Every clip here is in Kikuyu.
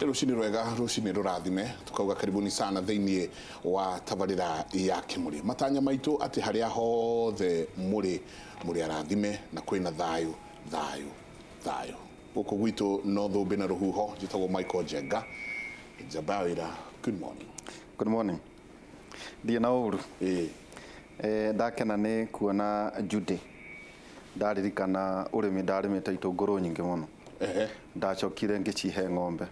Nĩ rũcinĩ rwega, rũcinĩ rũrathime, tukauga karibuni sana thĩinĩ wa tabarĩra ya Kĩmũrĩ. Matanya maitũ atĩ harĩa hothe mũrĩ, mũrĩ arathime na kwĩna thayũ, thayũ, thayũ. Gũkũ gwitũ no thũmbĩ na rũhuho. Njĩtagwo Michael Njenga, njamba ya wĩra. Good morning. Good morning. Ndirĩ na ũru. Ĩĩ. Ndakena nĩ kuona Judy. Ndaririkana ũrĩmi ndarĩmĩte itũngũrũ nyingĩ mũno. Ndacokire ngĩcihe ng'ombe.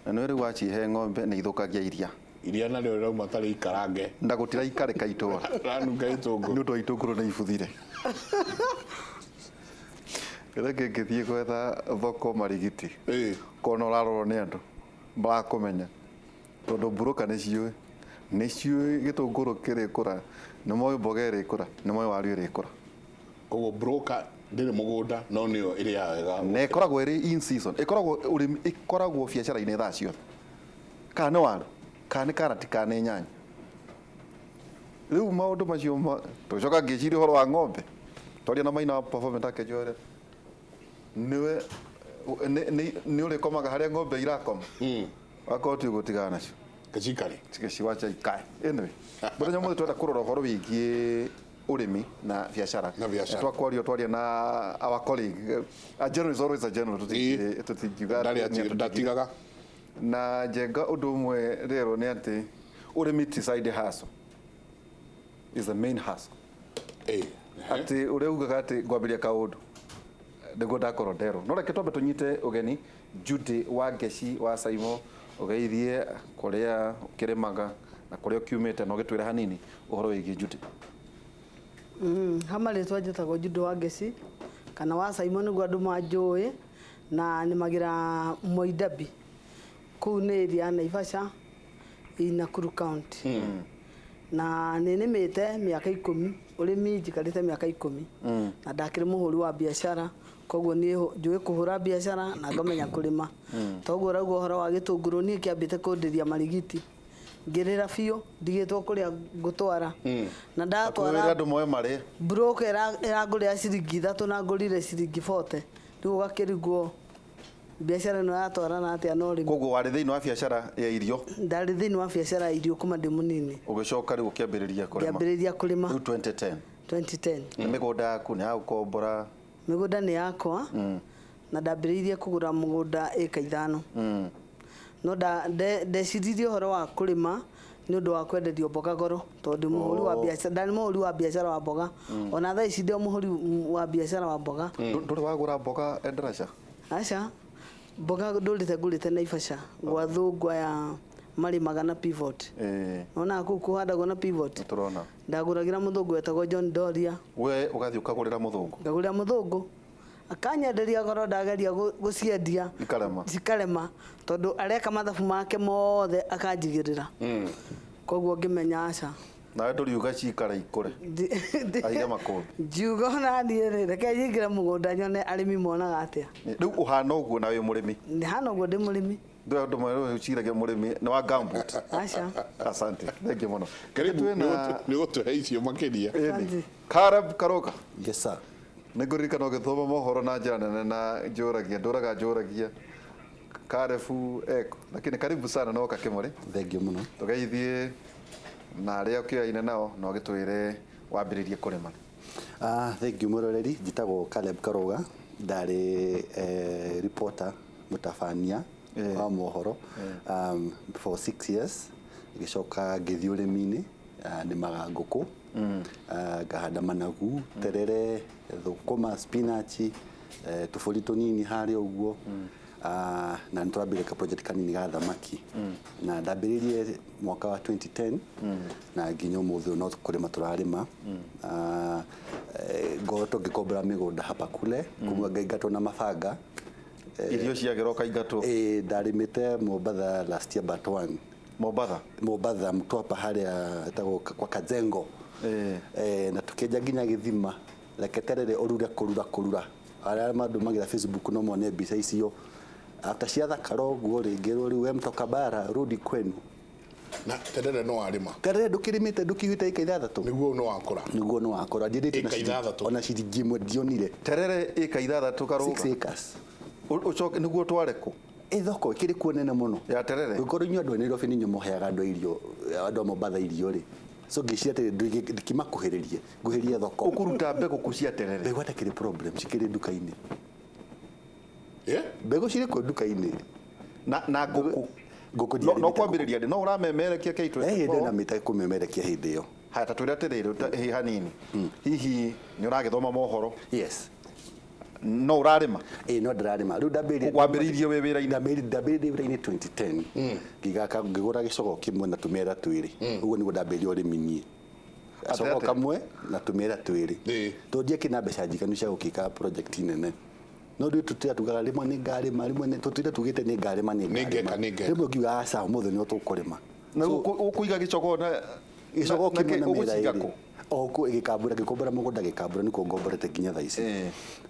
Na nĩũĩ rĩu wacihe ng'ombe nĩ ithũkagia iria. Iria narĩo rĩrauma tarĩ ikarange. Na gũtiraikarĩka itũra. Rĩranunga itũngũrũ. Nĩ ũndũ wa itũngũrũ nĩ ibuthire. Reke ngĩthiĩ gwetha thoko Marigiti. Kona ũrarorwo nĩ andũ marakũmenya. Tondũ mburũka nĩ ciũĩ. Nĩ ciũĩ gĩtũngũrũ kĩrĩkũra, nĩ moĩ mboga ĩrĩkũra, nĩ moĩ waru ĩrĩkũra. Koguo broker ndĩrĩ mũgũnda no nĩyo ĩrĩaga wega. Na ĩkoragwo ĩrĩ in season. Ĩkoragwo ũrĩmi ĩkoragwo biacara-inĩ thaa ciothe. Kana nĩ waru, kana nĩ karati, kana nĩ nyanya. Rĩu maũndũ macio ma tũgĩcoka ngĩciria ũhoro wa ng'ombe. Twaria na Maina wa performance akĩnjĩra nĩwe nĩ ũrĩkomaga harĩa ng'ombe irakoma. Wakorwo ti ũguo tigana nacio. Gĩcikare. Gĩciwacha ikae. Anyway, mũthenya ũmũthĩ twenda kũrora ũhoro wĩgiĩ ũrĩmi na biacara. Na biacara. Twakwaria twaria na our colleague. A general is always a general. Tũtingiuga Ndarĩ ati ndatigaga. Na Njenga ũndũ ũmwe rĩerwo nĩ atĩ ũrĩmi ti side hustle. Is the main hustle. Atĩ ũrĩa ugaga atĩ ngwambĩrĩria kaũndũ nĩguo ndakorwo nderwo. No reke twambe tũnyite ũgeni Judy wa Ngeci wa Saimo ũgeithie kũrĩa ũkĩrĩmaga na kũrĩa ũkiumĩte na ũgĩtwĩre hanini ũhoro wĩgiĩ Judy. Ha marĩtwa njĩtagwo Judy wa Ngeci kana wa Saimo nĩguo andũ manjũĩ na nĩmagĩra Moi Derby kũu nĩ area ya Naivasha in Nakuru County. Na nĩ nĩmĩte mĩaka 10, ũrĩmi njikarĩte mĩaka 10 na ndakĩrĩ mũhũri wa biacara, koguo niĩ njũĩ kũhũra biacara na ngamenya kũrĩma. Toguo ũrauga ũhoro wa gĩtũngũrũ niĩ kĩambĩte kũndĩria marigiti ngĩrĩra biũ ndigĩtwo kũrĩa ngũtwara na ndatwara Akwĩre andũ moe marĩe. Broker ĩrangũrĩra ciringi 3 na ngũrire ciringi 40, rĩu ũgakĩrigwo biacara ĩno yatwarana atĩa na ũrĩmi. Koguo warĩ thĩinĩ wa biacara ya irio? Ndarĩ thĩinĩ wa biacara ya irio kuma ndĩ mũnini. Ũgĩcoka rĩu ũkĩambĩrĩria kũrĩma? Ngĩambĩrĩria kũrĩma. Rĩu 2010? 2010. Nĩ mĩgũnda yaku, nĩ ya gũkombora? Mĩgũnda nĩ yakwa na ndambĩrĩirie kũgũra mũgũnda ĩka 5. No ndeciririe ũhoro wa kũrĩma nĩ ũndũ wa kwenderio mboga goro tondũ ndĩ mũhũri wa biacara, ndarĩ mũhũri wa biacara wa mboga. Ona thaa ici ndĩ o mũhũri wa biacara wa mboga. Ndũrĩ wagũra mboga Endarasha? Aca, mboga ndũrĩte ngũrĩte Naivasha gwa thũngwa ya marĩmaga na pivot. Wonaga kũu kũhandagwo na pivot? Nĩtũrona. Ndagũragĩra mũthũngũ wetagwo John Doria. We ũgathiĩ ũkagũrĩra mũthũngũ? Ngagũrĩra mũthũngũ. Akanyenderia goro ndageria gũciendia. Ikarema. Cikarema tondũ areka mathabu make mothe akanjigĩrĩra. Koguo ngĩmenya aca. Nawe ndũriuga cikare ikũre. Aige makũmbĩ. Ngiuga ona niĩ rĩ, reke nyingĩre mũgũnda nyone arĩmi monaga atĩa. Rĩu ũhana ũguo na wĩ mũrĩmi? Hana ũguo ndĩ mũrĩmi. Ndũĩ andũ meciragia mũrĩmi nĩ wa gumboot. Aca. Asante. Thank you mũno. Karibu, Twĩna nĩ ũgũtũhe icio makĩria. Asante. Caleb Karoka. Yes sir. Nĩ ngũririkana ũgĩthoma mohoro na njĩra nene na njũragia, ndũraga njũragia Caleb eko. Lakini karibu sana na woka Kĩmũrĩ. Thank you mũno. Tũgeithie na arĩa ũkĩoyaine nao na ũgĩtwĩre wambĩrĩrie kũrĩma. Thank you mwĩroreri, njĩtagwo Caleb Karoga, ndarĩ reporter mũtabania wa mohoro for 6 years, ngĩcoka ngĩthiĩ ũrĩmi-inĩ, nĩmaga ngũkũ, ngahanda managu, terere, thũkũma, spinach, tũbũri tũnini harĩa ũguo, na nĩ tũrambĩrĩria ka project kanini ga thamaki. Na ndambĩrĩirie mwaka wa 2010 na nginya ũmũthĩ ũyũ no kũrĩma tũrarĩma. Ngoretwo ngĩkombora mĩgũnda hapa kule, kumwe ngaingatwo na mabanga. Irio ciagĩra ũkaingatwo? Ndarĩmĩte Mombatha last year but one. Mombatha? Mombatha, Mtwapa harĩa ĩtagwo kwa Kazengo. Na tũkĩenja nginya gĩthima, reke terere ũrure kũrura kũrura. Arĩa mandũmagĩra Facebook no mone mbica icio. After ciathakara ũguo rĩ, ngĩrwo rĩu we mtoka bara rudi kwenu. Na terere no warĩma? Terere ndũkĩrĩmĩte ndũkiugĩte ĩka 6. Nĩguo no wakũra? Nĩguo no wakũra. Ndiendete Ĩka 6. ona ciringi 1 ndionire. Terere ĩka 6 Karoga? 6 acres. Ũcoke nĩguo ũtware kũ? Ĩ thoko ĩkĩrĩ kuo nene mũno. Ya terere. Ngorwo inyuĩ andũ a Nairobi nĩ inyuĩ mũheaga andũ irio, andũ a Mombatha irio rĩ. So ngĩciria atĩrĩ, ndikimakuhĩrĩrie, nguhĩrie thoko. Ũkũruta mbegũ kũ cia terere? Mbegũ hatakĩrĩ problem, cikĩrĩ nduka-inĩ. Eh? Mbegũ cirĩ kuo nduka-inĩ. Na ngũkũ. Ngũkũ No ndiarĩmĩte. Kwambĩrĩria rĩ, no ũramemerekia K24? Eh, hĩndĩ ĩyo namĩte kũmemerekia hĩndĩ ĩyo. Haya, ta twĩre atĩrĩrĩ, hi hanini, hihi nĩ ũragĩthoma mohoro? Yes. No ũrarĩma? Ĩ, no ndĩrarĩma rĩu, ndambĩrĩria. Wambĩrĩirie wĩ wĩra-inĩ? Ndambĩrĩirie wĩra-inĩ 2010, ngĩgaka, ngĩgũra gĩcogo kĩmwe na tũmĩera twĩrĩ. Ũguo nĩguo ndambĩrĩria ũrĩmi niĩ, gacogo Atĩ? kamwe na tũmĩera twĩrĩ, tondũ ndiakĩ na mbeca njiganu cia gũkĩka project nene, no rĩu tũtira tugaga rĩmwe nĩ ngarĩma, rĩmwe tũtira tugĩte nĩ ngarĩma, nĩ Nĩ ngeka, ngarĩma. Nĩ ngeka. Rĩmwe ngiuga aca, ũmũthĩ nĩ tũkũrĩma. Na ũkũiga gĩcogo na Gĩcogo na kĩmwe na mĩera ũgũciga ĩrĩ kũ? O kũ gĩkambura, ngĩkombora mũgũnda gĩkambura, nĩkuo ngomborete nginya thaa ici.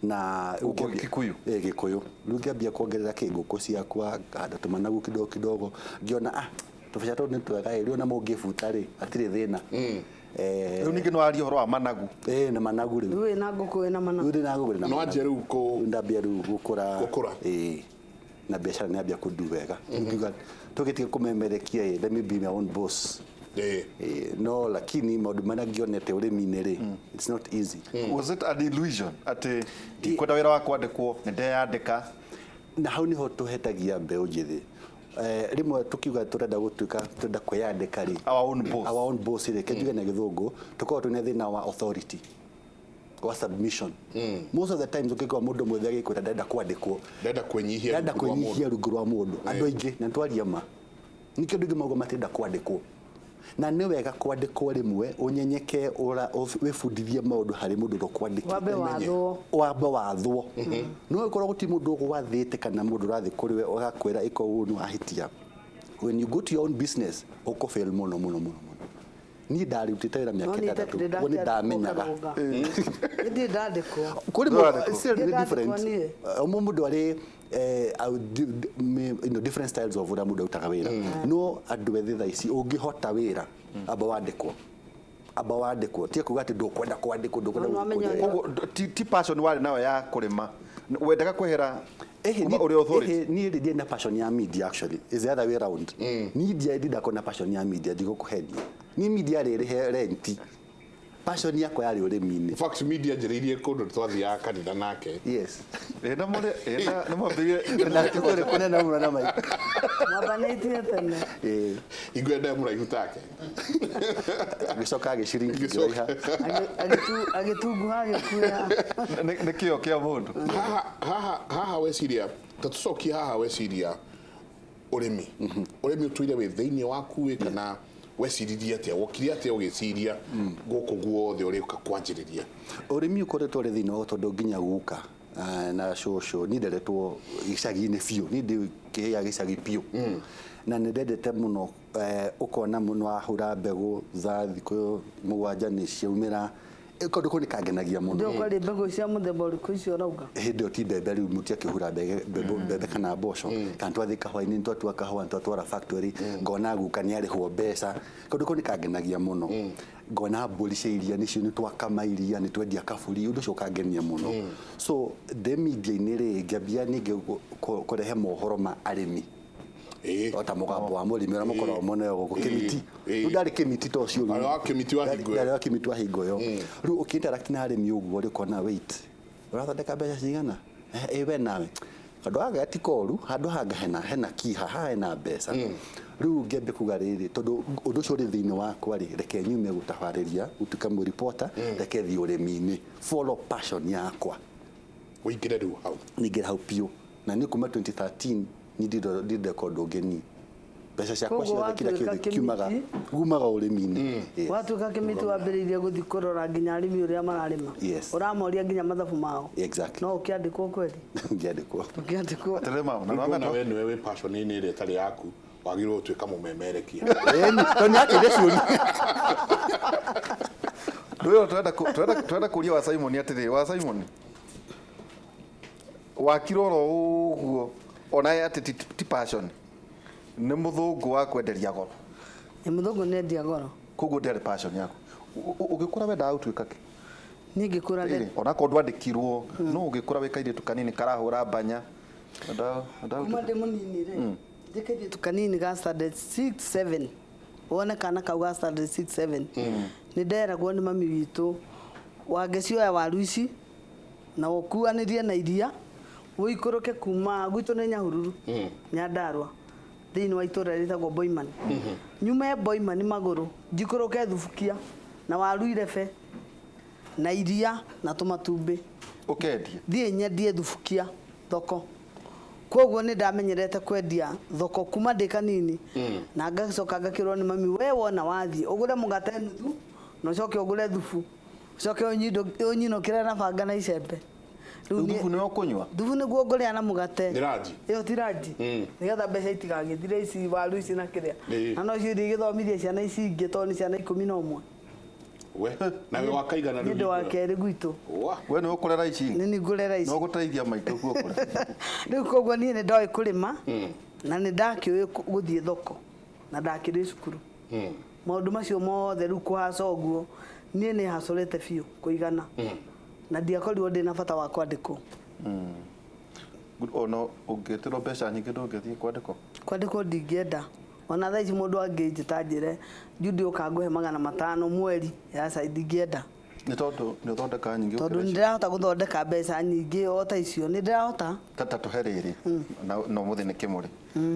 Na rĩu Gũkũ Gĩkũyũ? Ĩ, Gĩkũyũ. Rĩu ngĩambia kuongerera kĩ ngũkũ ciakwa, ngahanda tũmanagu kidogo kidogo, ngĩona ah, tũbeca tũtũ nĩ twega ĩ, rĩu ona mũngĩbuta rĩ, hatirĩ thĩna. Rĩu ningĩ nĩ waria ũhoro wa managu. Ĩ, na managu rĩu. Rĩu wĩna ngũkũ, wĩna managu. Rĩu ndĩ na ngũkũ, ndĩ na No managu. anjie rĩu Rĩu ndambia rĩu gũkũra. Gũkũra. Ĩ, na biacara nĩ ambia kũndu wega. Rĩu ngiuga tũgĩtiga kũmemerekia ĩ, let me be my own boss. No lakini maũndũ marĩa ngĩonete ũrĩmi-inĩ rĩ, it's not easy. Was it an illusion atĩ ndikwenda wĩra wa kwandĩkwo, nĩ ndeyandĩka? Na hau niho tũhetagia mbeũ njĩthĩ. Rĩmwe tũkiuga tũrenda gũtuĩka, tũrenda kwĩyandĩka rĩ, Our own boss. Our own boss rĩ, kenjuge na gĩthũngũ, tũkoragwo twĩna thĩna wa authority, wa submission. Most of the times ũngĩkorwo mũndũ mwĩthĩ agĩkwĩra ndenda kwandĩkwo, ndenda kwĩnyihia ndenda rungu rwa mũndũ. Kwĩnyihia rungu rwa mũndũ. Andũ aingĩ, na twaria ma, nĩkĩo andũ aingĩ mauga matirenda kwandĩkwo. Na nĩ wega kwandĩkwo rĩmwe, ũnyenyeke, wĩbundithie maũndũ harĩ mũndũ ũrĩa ũkwandĩkĩte. Wambe wathwo. Wambe wathwo. No ĩkorwo gũtirĩ mũndũ ũgwathĩte kana mũndũ ũrathiĩ kũrĩ we ũgakwĩra ĩka ũũ, nĩ wahĩtia. When you go to your own business, ũkũfail mũno mũno mũno mũno. Niĩ ndarutĩte wĩra No mĩaka niĩ 6, ndirĩ ũguo nĩ ndamenyaga. Ndirĩ ndandĩkwo. Kũrĩ Ndũrandĩkwo. still nĩ Ndĩrandĩkwo different. niĩ. Mũndũ arĩ different styles of ũrĩa mũndũ arutaga wĩra, no andũ ethĩ thaa ici, ũngĩhota wĩra, amba wandĩkwo, amba wandĩkwo. Tiga kuga atĩ ndũkwenda kwandĩkwo, ndũkwenda No, no amenye gũkũria. Koguo ti passion warĩ nayo ya kũrĩma, wendaga kwehera kuma ũrĩ authority? Niĩ rĩ, ndiarĩ na passion ya media. Actually, is the other way round. Niĩ ndiarĩ na passion ya media, ndigũkũhenia. Niĩ media rĩrĩ renti, passion yakwa yarĩ ũrĩmi-inĩ. In fact, media njĩrĩirie kũndũ twathiaga kanitha nake. Yes. Ĩ, na mũrĩ ĩ, na nĩ mwambĩrĩrie. Na tũrĩ kũnene mũno na Mike. Mwambanĩtie tene. Ĩ. Hingo ĩyo mũraihu take. Agĩcoka agĩciringi. Agĩcoka. Ngĩraiha. Agĩtunguha, agĩkuĩha. Nĩ kĩo kĩa mũndũ. Haha weciria, ta tũcokie haha, weciria ũrĩmi, ũrĩmi ũtũire wĩ thĩinĩ waku ĩ, kana weciririe atĩa, wokire atĩa ũgĩciria gũkũ guothe ũrĩũka kwanjĩrĩria? Ũrĩmi ũkoretwo ũrĩ thĩinĩ wa, tondũ nginya guka na cũcũ, niĩ nderetwo gĩcagi-inĩ biũ, niĩ ndĩ kĩhĩa gĩcagi biũ, na nĩ ndendete mũno. Ũkona mũno wahũra mbegũ za thikũ 7 nĩ ciaumĩra. Kaũndũ kau nĩ kangenagia mũno. Ndio kwarĩ mbegũ cia mũthemba ũrĩkũ icio ũrauga? Hĩndĩ ĩyo ti mbembe rĩu, mũtiakĩhura mbembe kana mboco, kana twathiĩ kahũa-inĩ, nĩtwatua kahũa, nĩtwatwara factory, ngona guka nĩ arĩhwo mbeca. Kaũndũ kau nĩ kangenagia mũno. Ngona mbũri cia iria nĩcio, nĩtwakama iria, nĩtwendia kabũri, ũndũ ũcio ũkangenia mũno. So ndĩ media-inĩ rĩ, ngĩambia ningĩ kũrehe mohoro ma arĩmi, o ta mũgambo wa mũrĩmi ũrĩa mũkoragwo mũneo gũkũ Kĩmiti. Rĩu ndarĩ Kĩmiti ta ũcio. Warĩ wa Kĩmiti wa hingo ĩyo. Ndarĩ wa Kĩmiti wa hingo ĩyo. Rĩu ũkĩ-interact na arĩmi ũguo rĩ, ũkona wait, ũrathondeka mbeca cigana? Ĩ, we nawe handũ haha ti koru, handũ hanga hena kiha, haha hena mbeca. Rĩu ngĩambia kuga rĩrĩ, tondũ ũndũ ũcio ũrĩ thĩinĩ wakwa rĩ, reke nyume gũtabarĩria, gũtuĩka mũripota, reke thiĩ ũrĩmi-inĩ, follow passion yakwa. Ũingĩre rĩu hau. Ningĩra hau biũ, na nĩ kuma 2013 niĩ ndirĩ ũndũ ũngĩ. Niĩ mbeca ciakwa Koguo ciothe, kila watuĩka kĩothe kiumaga Kĩmiti? umaga ũrĩmi-inĩ. Yes. Watuĩka Kĩmiti, wambĩrĩirie gũthiĩ kũrora nginya arĩmi ũrĩa mararĩma? Yes. Ũramoria nginya mathabu mao? Exactly. No ũkĩandĩkwo kweli? Ngĩandĩkwo. Ũkĩandĩkwo. Atĩrĩrĩ mama, na Rĩu nĩwamenya na we nĩwe wĩ passion-inĩ ĩrĩa ĩtarĩ yaku, wagĩrĩirwo gũtuĩka mũmemerekia. Ĩni, tondũ nĩakĩire ciũria. Ndũĩ tũrenda kũria wa Simon atĩrĩrĩ, wa Simon wakira oro ũguo onaye atĩ ti passion, nĩ mũthũngũ wa kwenderia goro. Nĩ mũthũngũ nĩendia goro. Koguo ndĩarĩ passion yaku. Ũgĩkũra wendaga gũtuĩka kĩ? Niĩ ngĩkũra Ĩrĩ, onakorwo ndwandĩkirwo, no ũgĩkũra wĩ kairĩtu kanini karahũra mbanya. Kuma ndĩ mũnini rĩ, njĩkĩrie tu kanini ga standard 6 7, wone kana kau ga standard 6 7, nĩ nderagwo nĩ mami witũ, wangecioya waru ici na ũkuanĩrie na iria ũikũrũke kuma gwitũ nĩ Nyahururu, Nyandarua, thĩinĩ wa itũra rĩtagwo Boiman. Nyume Boiman magũrũ njikũrũke Thubukia na waru irebe na iria na tũmatumbĩ. Ũkendie? Thiĩ nyendie Thubukia thoko. Koguo nĩ ndamenyerete kwendia thoko kuma ndĩ kanini, na ngacoka ngakĩrwo nĩ mami, we wona wathiĩ ũgũre mũgate nuthu na ũcoke ũgũre thubu, ũcoke ũnyinũkĩre na banga na icembe. Rĩu thubu nĩ ũkũnyua? Thubu nĩguo ngũrĩa na mũgate. Nĩ ranji? Ĩyo ti ranji. Nĩgetha mbeca itigagĩthire ici waru ici na kĩrĩa. Na no cio iria igĩthomithia ciana ici ingĩ tondũ nĩ ciana 11. We, nawe wakaigana rĩu? Nĩ wa kerĩ gwitũ. We nĩ ũkũrera ici? Nĩ nĩ ngũrera ici. No gũteithia maitũ kuo kũrera. Rĩu koguo niĩ nĩ ndoĩ kũrĩma na nĩ ndakĩũĩ gũthiĩ thoko na ndakĩrĩ cukuru. Maũndũ macio mothe rĩu kũhaca ũguo niĩ nĩ hacorete biũ kũigana. Na ndiakorirwo ndĩ na bata wa kwandĩkwo. Ona ũngĩtĩrwo mbeca nyingĩ ndũngĩthiĩ kwandĩkwo? Kwandĩkwo ndingĩenda. Ona thaa ici mũndũ angĩnjĩta njĩre Judy ũka ngũhe 500 mweri, aca ndingĩenda. Nĩ tondũ nĩ ũthondekaga nyingĩ Tondũ nĩ ndĩrahota gũthondeka mbeca nyingĩ o ta icio, nĩ ndĩrahota. Ta tũhe rĩrĩ, na ũmũthĩ nĩ kĩmũrĩ.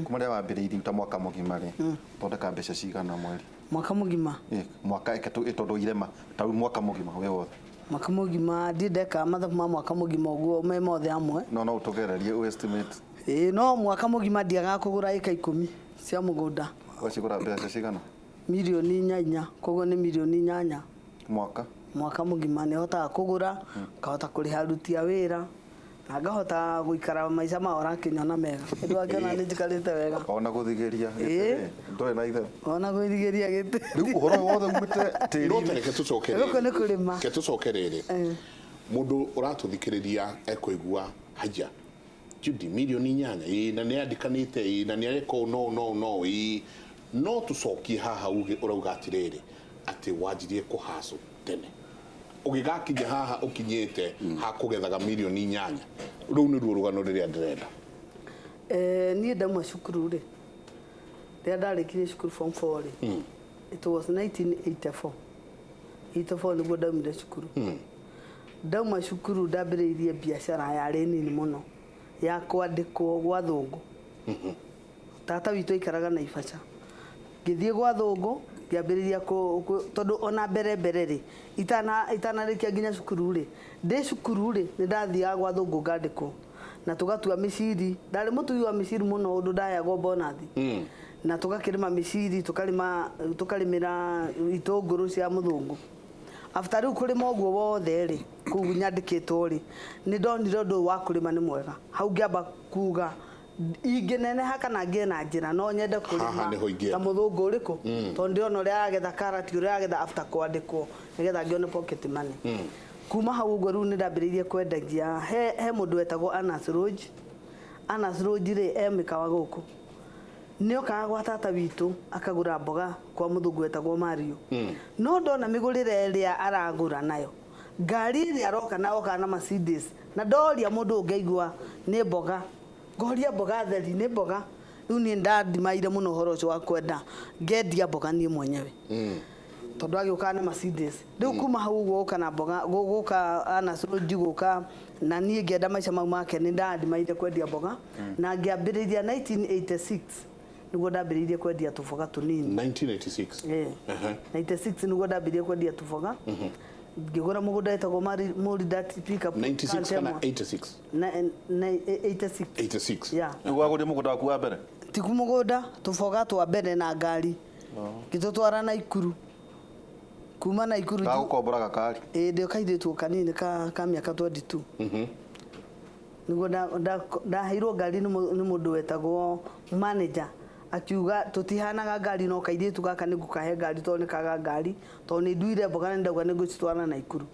Kuma rĩrĩa wambĩrĩirie ta mwaka mũgima rĩ, ũthondekaga mbeca cigana mweri? Mwaka mũgima? Mwaka tondũ irema, ta rĩu mwaka mũgima wĩ wothe. Mwaka mũgima ndirĩ ndeka mathabu ma mwaka mũgima ũguo me mothe hamwe. No no ũtũgererie ũ estimate. Ĩĩ, no mwaka mũgima ndiagaga kũgũra ĩka 10 cia mũgũnda. Ũgacigũra mbeca cigana? Mirioni 4, koguo nĩ mirioni 8. Mwaka? Mwaka mũgima nĩ hotaga kũgũra, ngahota kũrĩha aruti a wĩra, na ngahota gũikara maica ma ũrakĩnyona mega. Ũndũ wakĩona nĩ njikarĩte wega. Ona gũthigĩria gĩtĩ, ndũrĩ na itherũ. Ona gũthigĩria gĩtĩ. Rĩu ũhoro wothe umĩte tĩri-inĩ. No ta reke tũcoke Gũkũ rĩrĩ. nĩ kũrĩma. Reke tũcoke rĩrĩ. Mũndũ ũratũthikĩrĩria ekũigua haja. Judy mirioni 8, ĩĩ, na nĩ andĩkanĩte, ĩĩ, na nĩ areka ũũ, no, no, no, ĩĩ. No tũcokie haha uge ũrauga atĩrĩrĩ, atĩ wanjirie kũhacũ tene. Ũgĩgakinya haha ũkinyĩte hakũgethaga mirioni 8. Rũu nĩruo rũgano rũrĩa ndĩrenda. Niĩ ndauma cukuru rĩ, rĩrĩa ndarĩkirie cukuru form 4 rĩ, it was 1984. 84 nĩguo ndaumire cukuru. Ndauma cukuru ndambĩrĩirie biacara yarĩ nini mũno ya kwandĩkwo gwa thũngũ. Tata witũ aikaraga Naivasha. Ngĩthiĩ gwa thũngũ ngĩambĩrĩria tondũ ona mbere mbere rĩ, itanarĩkia nginya cukuru rĩ, ndĩ cukuru rĩ, nĩ ndathiaga gwa thũngũ ngandĩkwo na tũgatua mĩciri. Ndarĩ mũtui wa mĩciri mũno ũndũ ndaheagwo bonathi. Na tũgakĩrĩma mĩciri, tũkarĩmĩra itũngũrũ cia mũthũngũ. After rĩu kũrĩma ũguo wothe rĩ, kũu nyandĩkĩtwo rĩ, nĩ ndonire ũndũ ũyũ wa kũrĩma nĩ mwega. Hau ngĩamba kuga ingĩneneha kana ngĩe na njĩra no nyende Haha kũrĩma nĩho ingĩenda. ta mũthũngũ ũrĩkũ, tondũ ndĩrona ũrĩa aragetha karati, ũrĩa aragetha after kwandĩkwo nĩgetha ngĩone pocket money. Kuma hau ũguo rĩu nĩ ndambĩrĩirie kwendagia. He mũndũ wetagwo Anas Roge. Anas Roge rĩ, e mĩkawa gũkũ. Nĩ okaga gwa tata witũ akagũra mboga kwa mũthũngũ wetagwo Mario. No ndona mĩgũrĩre ĩrĩa aragũra nayo, ngari ĩrĩa aroka na oka na Mercedes, na ndoria mũndũ ũngĩigua nĩ mboga, ngoria mboga theri nĩ mboga. Rĩu niĩ ndandimaire mũno ũhoro ũcio wa kwenda ngendia mboga niĩ mwenyewe. Tondũ agĩũkaga na Mercedes. Rĩu kuma hau ũguo gũka na mboga, gũka Anas Roge gũka, na niĩ ngĩenda maica mau make, nĩ ndandimaire kwendia mboga. Na ngĩambĩrĩria 1986 nĩguo ndambĩrĩirie kwendia tũboga tũnini. 1986? 96 nĩguo ndambĩrĩirie kwendia tũboga. Ngĩgũra mũgũnda wetagwo Moridat pickup. 96 kana 86? 86. 86. Yeah. Nĩguo wagũrire mũgũnda waku wa mbere? Ti mũgũnda, tũboga twa mbere na ngari. Ngĩtũtwara Naikuru. Kuma Naikuru Gagũkombora gakari. Ĩĩ, ndĩ kairĩtu kanini ka mĩaka 22. Nĩguo ndaheirwo ngari nĩ mũndũ wetagwo manager. Akiuga tũtihanaga ngari no kairĩtu gaka nĩ ngũkahe ngari tondũ nĩ kaga ngari, tondũ nĩ nduire mboga na ndauga nĩ ngũcitwara Naikuru.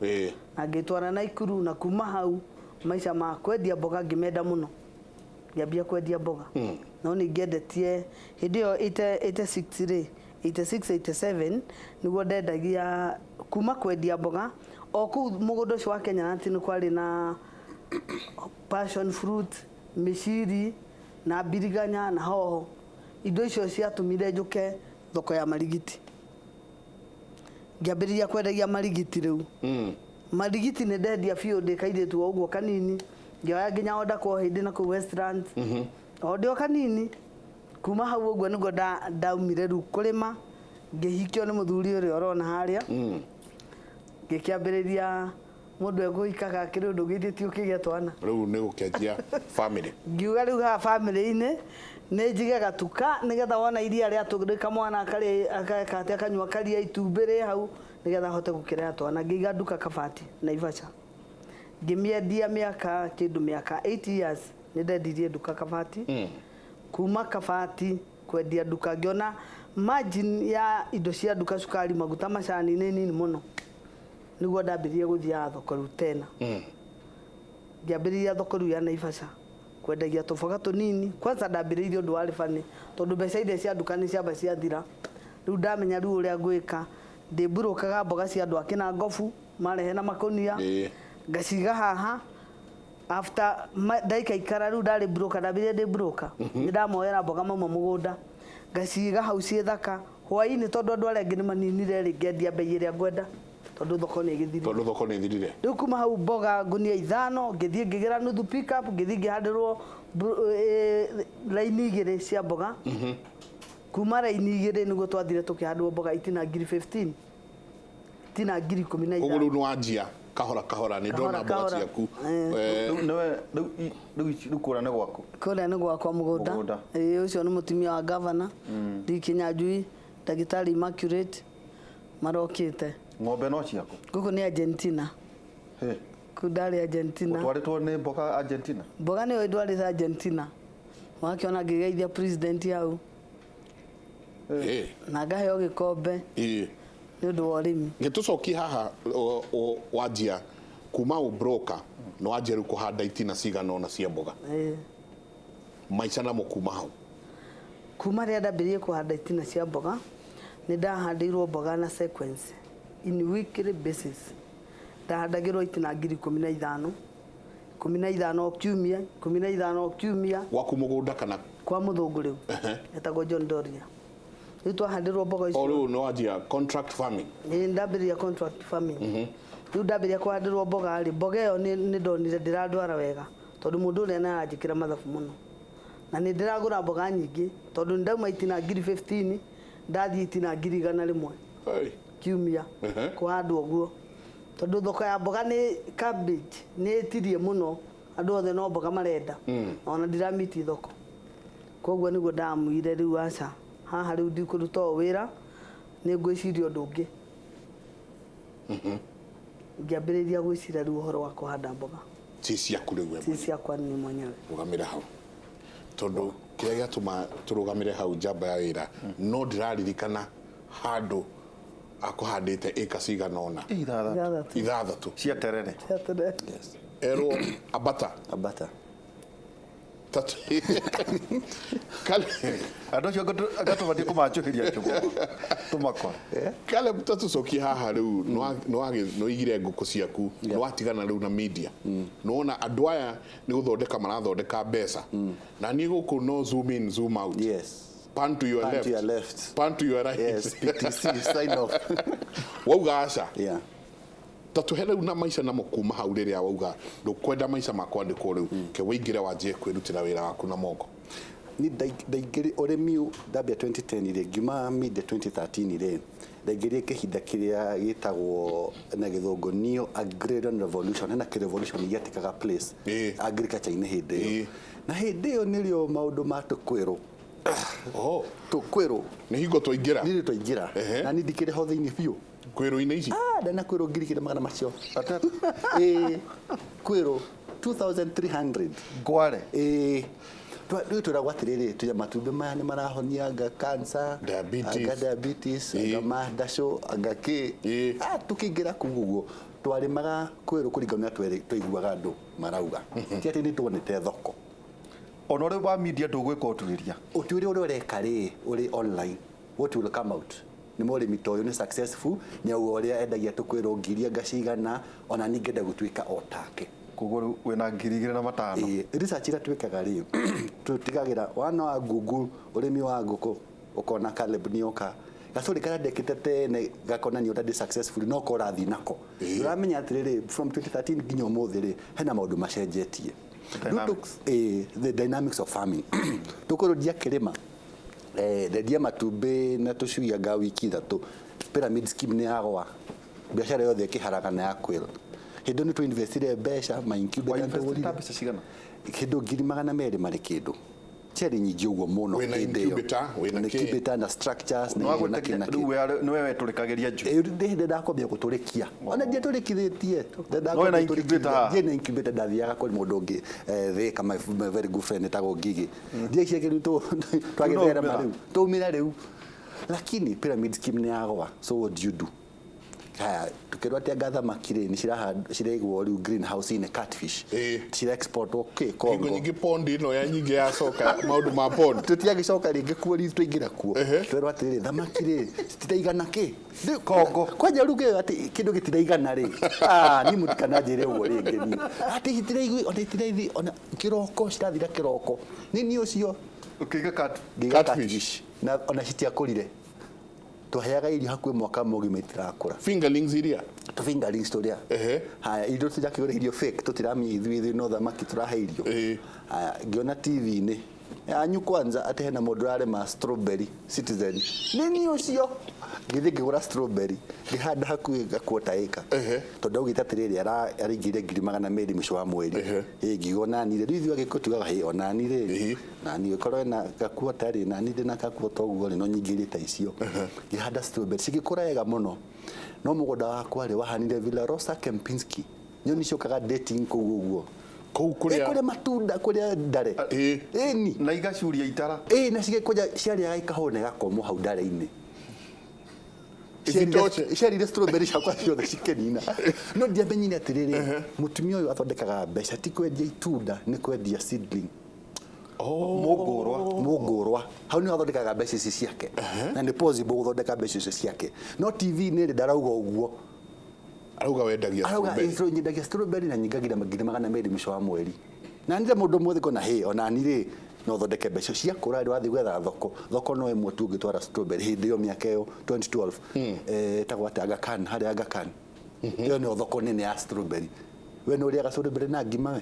Na ngĩtwara Naikuru, na kuma hau maica ma kwendia mboga ngĩmenda mũno. Ngĩambia kwendia mboga. No nĩ ngĩendetie hĩndĩ ĩyo 86 rĩ, 86, 87 nĩguo ndendagia kuma kwendia mboga. O kũu mũgũnda ũcio wa Kenya Nut nĩ kwarĩ na passion fruit, Mĩciri na mbiriganya na hoho. Indo icio ciatũmire njũke thoko ya marigiti. Ngĩambĩrĩria kwendagia marigiti rĩu. Marigiti nĩ ndendia biũ ndĩ kairĩtu o ũguo kanini. Ngĩoya nginya onda kwa hĩndĩ na kũu Westlands. O ndĩ o kanini. Kuma hau ũguo nĩguo ndaumire rĩu kũrĩma. Ngĩhikio nĩ mũthuri ũrĩa ũrona harĩa. Ngĩkĩambĩrĩria mũndũ ekũhikaga akĩrĩ ũndũ ũngĩ ti ũkĩgĩa twana. Rĩu nĩ gũkĩanjia family. Ngiuga rĩu haha family-inĩ nĩ njige gatuka nĩgetha wona iria rĩatũrĩka mwana akarĩa ageka atĩa akanyua karia itumbĩ rĩ hau nĩgetha ahote gũkĩrera twana. Ngĩiga nduka Kabati Naivasha. Ngĩmĩendia mĩaka kĩndũ mĩaka 8 years nĩ ndendirie nduka Kabati. Kuma Kabati kwendia nduka ngĩona margin ya indo cia nduka cukari maguta macani nĩ nini mũno. Nĩguo ndambĩrĩrie gũthiaga thoko rĩu tena. Ngĩambĩrĩria thoko rĩu ya Naivasha kwendagia tũboga tũnini. Kwanza ndambĩrĩirie ũndũ warĩ bani tondũ mbeca iria cia nduka nĩ ciamba ciathira. Rĩu ndamenya rĩu ũrĩa ngwĩka ndĩmburũkaga mboga cia andũ a Kĩnangobu marehe na makũnia ngaciga haha. After ndaikaikara rĩu ndarĩ broker ndambĩrĩria ndĩ broker nĩ ndamoera mboga mauma mũgũnda ngaciga hau ciĩ thaka. Hwaĩ-inĩ tondũ andũ arĩa angĩ nĩ maninire rĩ ngendia bei ĩrĩa ngwenda tondũ thoko nĩ ĩgĩthirire. Tondũ thoko nĩ ĩthirire. Rĩu kuma hau mboga ngunia 5 ngĩthiĩ ngĩgĩra nuthu pick up ngĩthiĩ ngĩhandĩrwo raini 2 cia mboga. Kuma raini 2 nĩguo twathire tũkĩhandwo mboga itina ngiri 15 itina ngiri ikũmi na Koguo ithano. rĩu nĩ wanjia kahora kahora nĩ ndona mboga ciaku. Rĩu kũrĩa nĩ gwaku? Kũrĩa nĩ gwakwa mũgũnda. Ĩĩ ũcio nĩ mũtumia wa governor Lee Kinyanjui, ndagĩtarĩ Immaculate marokĩte. Ng'ombe no ciaku? Gũkũ nĩ Argentina. Kũu ndarĩ Argentina. Ũtwarĩtwo nĩ mboga Argentina? Mboga nĩyo ĩndwarĩte Argentina. Wakĩona ngĩgeithia president hau. Na ngaheo gĩkombe. Nĩ ũndũ wa ũrĩmi. Gĩtũcokie haha wanjia kuma ũbroka nĩ wanjia rĩu kũhanda itina cigana ũna cia mboga. Maica namo kuma hau. Kuma rĩrĩa ndambĩrĩirie kũhanda itina cia mboga nĩ ndahandĩirwo mboga na sequence in weekly basis. Ndahandagĩrwo itina ngiri ikũmi na ithano, ikũmi na ithano o kiumia, ikũmi na ithano o kiumia. Gwaku mũgũnda kana? Kwa mũthũngũ rĩu. Etagwo John Doria. Rĩu twahandĩrwo mboga icio. O rĩu nĩ wanjia contract farming? Ĩĩ ndambĩrĩria contract farming. Rĩu ndambĩrĩria kũhandĩrwo mboga rĩ, mboga ĩyo nĩ ndonire ndĩrandwara wega tondũ mũndũ ũrĩa nĩ aranjĩkĩra mathabu mũno. Na nĩ ndĩragũra mboga nyingĩ tondũ nĩ ndauma itina ngiri 15 ndathiĩ itina ngiri 100 kiumia kũhandwo ũguo. Tondũ thoko ya mboga nĩ cabbage nĩ ĩtirie mũno, andũ othe no mboga marenda. Ona ndiramiti thoko. Koguo nĩguo ndamuire rĩu aca haha rĩu ndikũruta ũyũ wĩra nĩ ngwĩciria ũndũ ũngĩ. Ngĩambĩrĩria gwĩciria rĩu ũhoro wa kũhanda mboga. Ci ciaku rĩu we Ci ciakwa niĩ mwenyewe. Rũgamĩra hau. Tondũ kĩrĩa gĩatũma tũrũgamĩre hau njamba ya wĩra no ndĩraririkana handũ akũhandĩte ĩka cigana ũna. Ithathatũ. 6. Cia terere. Cia terere. Yes. Erwo ambata. Ambata. Tatu. Kale. Andũ acio ngatũbatiĩ kũmanjũhĩria njũgũ. Tũmakore. Kale tũcokie haha rĩu nĩwaigire ngũkũ ciaku, nĩwatigana rĩu na media. Nĩwona andũ aya nĩ gũthondeka marathondeka mbeca. Na niĩ gũkũ no zoom in, zoom out. Yes. Pan to your Pan left. to your left. Pan to your right. Yes, PTC, sign off. Wauga aca. Yeah. Tatuhe rĩu na maica namo kuma hau rĩrĩa wauga ndũkwenda maica ma kwandĩkwo rĩu ke wĩingĩre wanjie kwĩrutĩra wĩra waku na moko. Ni ndaingĩrire ũrĩmi ndambia 2010 rĩ, ngiuma media 2013 rĩ, ndaingĩrire kĩhinda kĩrĩa gĩtagwo na gĩthũngũ neo agrarian revolution, hena kĩ-revolution gĩatĩkaga place agriculture-inĩ hĩndĩ ĩyo. Na hĩndĩ ĩyo nĩrĩo maũndũ ma tũkwĩrũ. Tũkwĩrũ. Nĩ hingo twaingĩra. Nĩ twaingĩra. Na niĩ ndikĩrĩ ho thĩinĩ biũ. Kwĩrũ-inĩ ici? Ndana kwĩrũ ngiri kĩrĩa magana macio. Kwĩrũ 2300. Ngware. Rĩu twĩragwo atĩrĩrĩ, tuya matumbĩ maya nĩ marahonia anga cancer, Diabetes. anga diabetes, anga mandacũ, anga kĩ. Tũkĩingĩra kũu ũguo, twarĩmaga kwĩrũ kũringana na twaiguaga andũ marauga. Ti atĩ nĩ tuonete thoko. Ona ũrĩ wa media ndũgwĩka ũtuĩria. Ũtuĩria ũrĩa ũreka rĩ, ũrĩ online, what will come out? Nĩ mũrĩmi ta ũyũ nĩ successful, nĩ auga ũrĩa endagia tũkwĩrwo ngiri anga cigana, ona niĩ ngĩenda gũtuĩka o take. Koguo rĩu wĩna 2500. Ĩĩ, research ĩrĩa twĩkaga rĩ, tũtigagĩra wana wa Google ũrĩmi wa ngũkũ, ũkona Caleb nĩoka gacũrĩ karĩa ndekĩte tene gakonania ũrĩa ndĩ successful, no korathiĩ nako. Ũramenya atĩrĩrĩ, from 2013 nginya ũmũthĩ rĩ, hena maũndũ macenjetie. Dynamics. Ĩĩ, the dynamics of farming. Tũkorwo ndiakĩrĩma, ndendia matumbĩ na tũcui anga wiki 3, pyramid scheme nĩ yagwa, biacara yothe ĩkĩharagana ya quail. Hĩndĩ ĩyo nĩ tũinvestire mbeca, ma incubator Wainvestire nĩtũgũrire. mbeca cigana? Kĩndũ 200,000 marĩ kĩndũ. Ciarĩ nyingĩ ũguo mũno Wĩna hĩndĩ ĩyo. incubator, wĩna Na kĩ? incubator na structures na irio na kĩ na Rĩu kĩ. nĩwe wetũrĩkagĩria njui. Ĩĩ, ndĩ hĩndĩ ndakwambia gũtũrĩkia. Ona ndiatũrĩkithĩtie. No wĩna incubator haha? Ndiĩ na incubator, ndathiaga kũrĩ mũndũ ũngĩ, Thĩka, my very good friend etagwo Ngigĩ. Ndiaiciake rĩu twagĩtherema Rĩu no rĩu. Twaumĩra rĩu. Lakini pyramid scheme nĩ yagwa, so what do you do? Haya, tukĩrwo atĩ anga thamaki rĩ, nĩ ciraigwo rĩu greenhouse-inĩ, catfish. Cira export kĩ, Congo. Hingo nyingĩ pond ĩno ya nyingĩ yacoka maũndũ ma pond. Tũtiagĩcoka rĩngĩ kuo, rĩu twaingĩra kuo. Twerwo atĩrĩrĩ, thamaki rĩ, citiraigana kĩ? Rĩu Congo. Kwanja rĩu ngĩoya atĩ kĩndũ gĩtiraigana rĩ. Niĩ mũtikananjĩre ũguo rĩngĩ niĩ. Atĩ itiraigu, ona itiraithi, ona kĩroko, cirathira kĩroko. Nĩ niĩ ũcio. Ũkĩiga Ngĩiga Catfish. catfish. Na ona citiakũrire. Twaheaga irio hakuhĩ mwaka mũgima itirakũra. Fingerlings iria? Tũ fingerlings tũrĩa. Haya, irio tũtirakĩgũra irio fake, tũtiramenya ithuĩ no thamaki tũrahe irio. Haya, ngĩona T V-inĩ yanyu kwanza atĩ hena mũndũ ũrarĩma strawberry Citizen. Nĩ niĩ ũcio. Ngĩthiĩ ngĩgũra strawberry, ngĩhanda hakuhĩ ga quarter acre. Tondũ augĩte atĩrĩrĩ, araingĩria 200,000 mũico wa mweri. Ĩĩ, ngiuga onani rĩ, rĩu ithuĩ agĩkũyũ tugaga, hĩ, onani rĩ. Nani ũkorwo ena ga quarter rĩ, nani ndĩ na ga quarter ũguo rĩ, no nyingĩrie ta icio. Ngĩhanda strawberry, cigĩkũra wega mũno. No mũgũnda wakwa rĩ, wahanire Villa Rosa Kempinski. Nyoni ciũkaga dating kũu ũguo. Kũu kũrĩa Kũrĩa matunda, kũrĩa ndare. Ĩni. Na igacuria itara. Ĩĩ, na cigĩkũnja, ciarĩaga ikahũna igakomwo hau ndare-inĩ. Isitoshe. Ciarire strawberry ciakwa ciothe cikĩnina. No ndiamenyire atĩrĩrĩ, mũtumia ũyũ athondekaga mbeca ti kwendia itunda, nĩ kwendia seedling. Mũngũrwa. Mũngũrwa. Hau nĩho athondekaga mbeca ici ciake. Na nĩ possible gũthondeka mbeca icio ciake. No T V-inĩ rĩ, ndarauga ũguo. Arauga wendagia Arauga, strawberry. nyendagia strawberry na nyingagira 200,000 mũico wa mweri. Na nĩ mũndũ mwĩthĩ kona, hĩ, ona ni rĩ, no thondeke mbeca ciakũra rĩ, wathiĩ gwetha thoko. Thoko no ĩmwe tu ũngĩtwara strawberry hĩndĩ ĩyo mĩaka ĩyo 2012. Ĩtagwo atĩa? Aga Khan, harĩa Aga Khan. Ĩyo nĩyo thoko nene ya strawberry. We nĩ ũrĩaga strawberry na ngima we?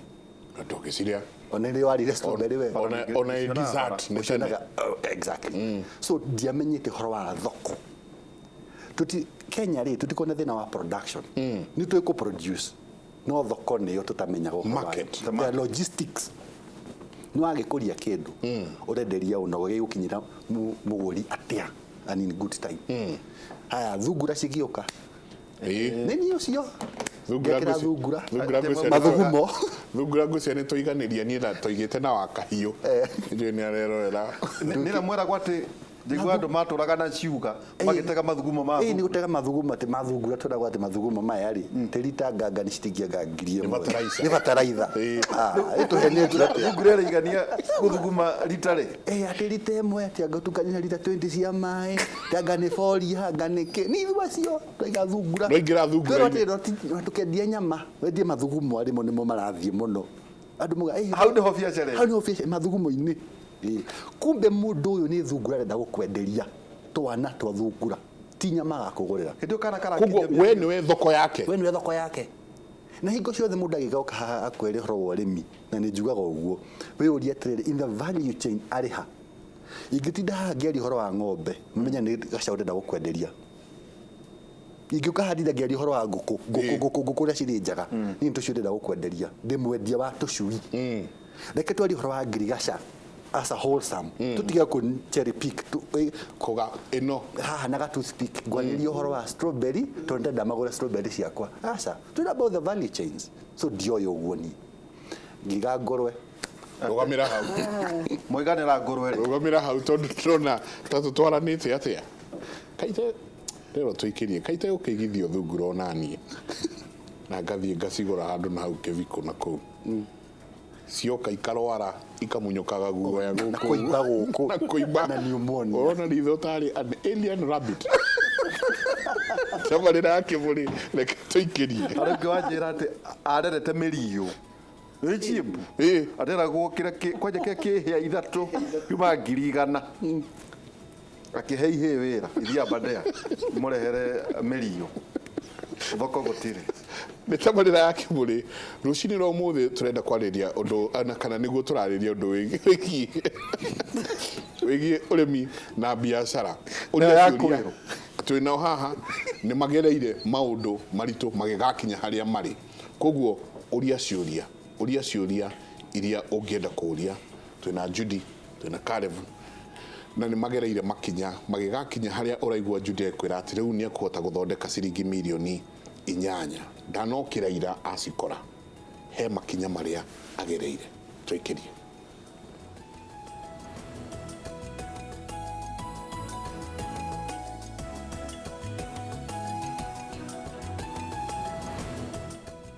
Ndũngĩcirĩa. Ona nĩ warire strawberry we? Ona ĩ dessert nĩ tene. Ũcionaga, oh, exactly. So ndiamenyete ũhoro wa thoko. Tuti Kenya rĩ, tũtikoragwo na thĩna wa production. Nĩ tũĩ kũ produce. No thoko nĩyo tũtamenyaga ũhoro wayo. Market. The logistics. Nĩ wagĩkũria kĩndũ, ũrenderia ũna gĩgũkinyĩra mũgũri atĩa, and in good time. Haya, thungura cigĩũka. Nĩ niĩ ũcio. Thungura Ngekĩra ngwĩci- thungura. thungura ngwĩci- Mathugumo. Thungura ngwĩci nĩ tũiganĩria niĩ na tũigĩte na wakahiũ. Ndiũĩ nĩ arerorera. Nĩ na mweragwo atĩ njigua andũ matũraga na ciuga, magĩtega mathugumo ma Ĩĩ, nĩ thungura. gũtega mathugumo atĩ mathungura, twĩragwo atĩ mathugumo maya rĩ, tĩri ta nganga nĩ citingĩanga ngiri Nĩ ĩmwe. bataraitha. Nĩ bataraitha. Ĩtũhenetio atĩa? Thungura ĩraigania gũthuguma rita rĩ? Atĩ rita ĩmwe, atĩ anga ũtukanie na rita 20 cia maĩ, atĩ anga nĩ boria, anga nĩ kĩ. Nĩ ithuĩ acio, twaiga thungura. Twaingĩra thungura-inĩ. Twĩrwo atĩ no tũkendie nyama, wendie mathugumo arĩ mo nĩmo marathiĩ mũno. Andũ mauga, Hau nĩho biacara ĩrĩ. Hau nĩho biacara, mathugumo-inĩ. Kumbe mũndũ ũyũ nĩ thungura arenda gũkwenderia twana twa thungura, ti nyama agakũgũrĩra. Hĩndĩ ĩyo kana karakinyia Koguo mĩaka we nĩwe thoko yake. We nĩwe thoko yake. Na hingo ciothe mũndũ agĩgoka haha akwĩre ũhoro wa ũrĩmi, na nĩ njugaga ũguo, wĩyũrie atĩrĩrĩ, in the value chain arĩ ha? Ingĩtinda haha ngĩaria ũhoro wa ng'ombe, menye nĩ gacaũ ndĩrenda gũkwenderia. Ingĩũka haha ndinde ngĩaria ũhoro wa ngũkũ, ngũkũ, ngũkũ, ngũkũ ũrĩa cirĩ njaga, niĩ nĩ tũcui ndĩrenda gũkwenderia, ndĩ mwendia wa tũcui. Reke twarie ũhoro wa ngirigaca as a wholesome. Tũtige kũ cherry pick, Kũga ĩno. Haha na ga toothpick, ngwarĩrie ũhoro wa strawberry, tondũ ndĩrenda magũre strawberry ciakwa. Aca, twĩna about the value chains. So ndioĩ ũguo niĩ. Ngiga ngũrwe. Rũgamĩra hau. Mũiganĩra ngũrwe rĩ. Rũgamĩra hau tondũ ndĩrona ta tũtwaranĩte atĩa. Kaite rĩro tũikĩrie, kaite ũkĩigithio thungura ona niĩ. Na ngathiĩ ngacigũra handũ na hau kĩbiko na kũu. Cioka ikarwara, ikamunyũkaga guoya gũkũ. Na kũimba gũkũ. Na kũimba. Na pneumonia. Ũrona ritho tarĩ an alien rabbit. Tabarĩra ya kĩbũrĩ, reke tũikĩrie. Arĩa ũngĩ wanjĩra atĩ arerete mĩriũ. Ĩ cheap. Ĩ. Ateragwo kĩrĩa kwanja kĩrĩa kĩhĩa ithatũ yuma 100,000. Akĩhe ihĩĩ wĩra ithiĩ Aberdare mũrehere mĩrio thoko gũtirĩ. Nĩ tabarĩra ya Kĩmũrĩ. Rũcinĩ rwa ũmũthĩ tũrenda kwarĩria ũndũ na kana nĩguo tũrarĩria ũndũ wĩgiĩ ũrĩmi na biacara. Nayo ya kwĩrwo. Twĩ nao haha nĩ magereire maũndũ maritũ magĩgakinya harĩa marĩ. Koguo ũria ciũria, ũria ciũria iria ũngĩenda kũũria. Twĩna Judy, twĩna Caleb, na nĩ magereire makinya magĩgakinya harĩa ũraigua Judy ekwĩra atĩ rĩu nĩ ekũhota gũthondeka ciringi mirioni 8. Ndanokĩra ira acikora he makinya marĩa agereire. Tũikĩrie.